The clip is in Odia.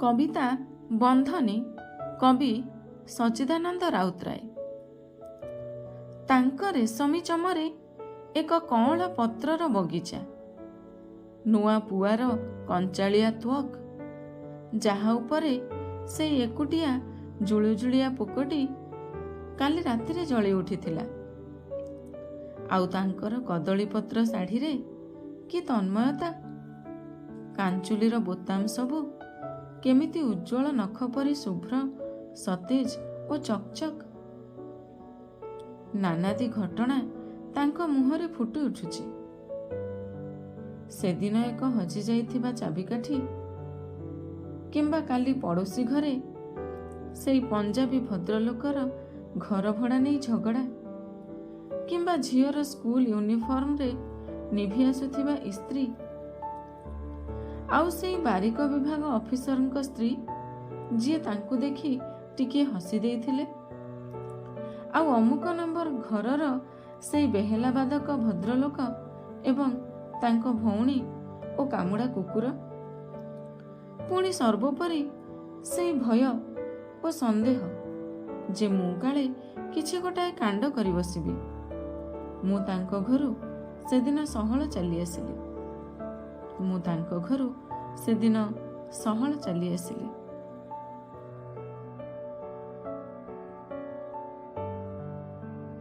କବିତା ବନ୍ଧନୀ, କବି ସଚ୍ଚିଦାନନ୍ଦ ରାଉତରାୟ। ତାଙ୍କ ରେଶମୀ ଚମରେ ଏକ କଅଁଳ ପତ୍ରର ବଗିଚା, ନୂଆ ପୁଆର କଞ୍ଚାଳିଆ ତ୍ୱକ୍, ଯାହା ଉପରେ ସେଇ ଏକୁଟିଆ ଜୁଳୁଜୁଳିଆ ପୋକଟି କାଲି ରାତିରେ ଜଳି ଉଠିଥିଲା। ଆଉ ତାଙ୍କର କଦଳୀପତ୍ର ଶାଢ଼ୀରେ କି ତନ୍ମୟତା! କାଞ୍ଚୁଲିର ବୋତାମ ସବୁ କେମିତି ଉଜ୍ଜ୍ୱଳ ନଖ ପରି ଶୁଭ୍ର, ସତେଜ ଓ ଚକଚକ୍। ନାନାଦି ଘଟଣା ତାଙ୍କ ମୁହଁରେ ଫୁଟି ଉଠୁଛି। ସେଦିନ ଏକ ହଜିଯାଇଥିବା ଚାବିକାଠି, କିମ୍ବା କାଲି ପଡ଼ୋଶୀ ଘରେ ସେଇ ପଞ୍ଜାବୀ ଭଦ୍ରଲୋକର ଘର ଭଡ଼ା ନେଇ ଝଗଡ଼ା, କିମ୍ବା ଝିଅର ସ୍କୁଲ ୟୁନିଫର୍ମରେ ନିଭି ଆସୁଥିବା ଇସ୍ତ୍ରୀ, ଆଉ ସେଇ ବାରିକ ବିଭାଗ ଅଫିସରଙ୍କ ସ୍ତ୍ରୀ, ଯିଏ ତାଙ୍କୁ ଦେଖି ଟିକିଏ ହସି ଦେଇଥିଲେ, ଆଉ ଅମୁକ ନମ୍ବର ଘରର ସେଇ ବେହେଲାବାଦକ ଭଦ୍ରଲୋକ ଏବଂ ତାଙ୍କ ଭଉଣୀ ଓ କାମୁଡ଼ା କୁକୁର। ପୁଣି ସର୍ବୋପରି ସେଇ ଭୟ ଓ ସନ୍ଦେହ ଯେ ମୁଁ କାଳେ କିଛି ଗୋଟାଏ କାଣ୍ଡ କରି ବସିବି। ମୁଁ ତାଙ୍କ ଘରୁ ସେଦିନ ସହଳ ଚାଲି ଆସିଲି। ମୁଁ ତାଙ୍କ ଘରୁ ସେଦିନ ସହଳ ଚାଲି ଆସିଲି।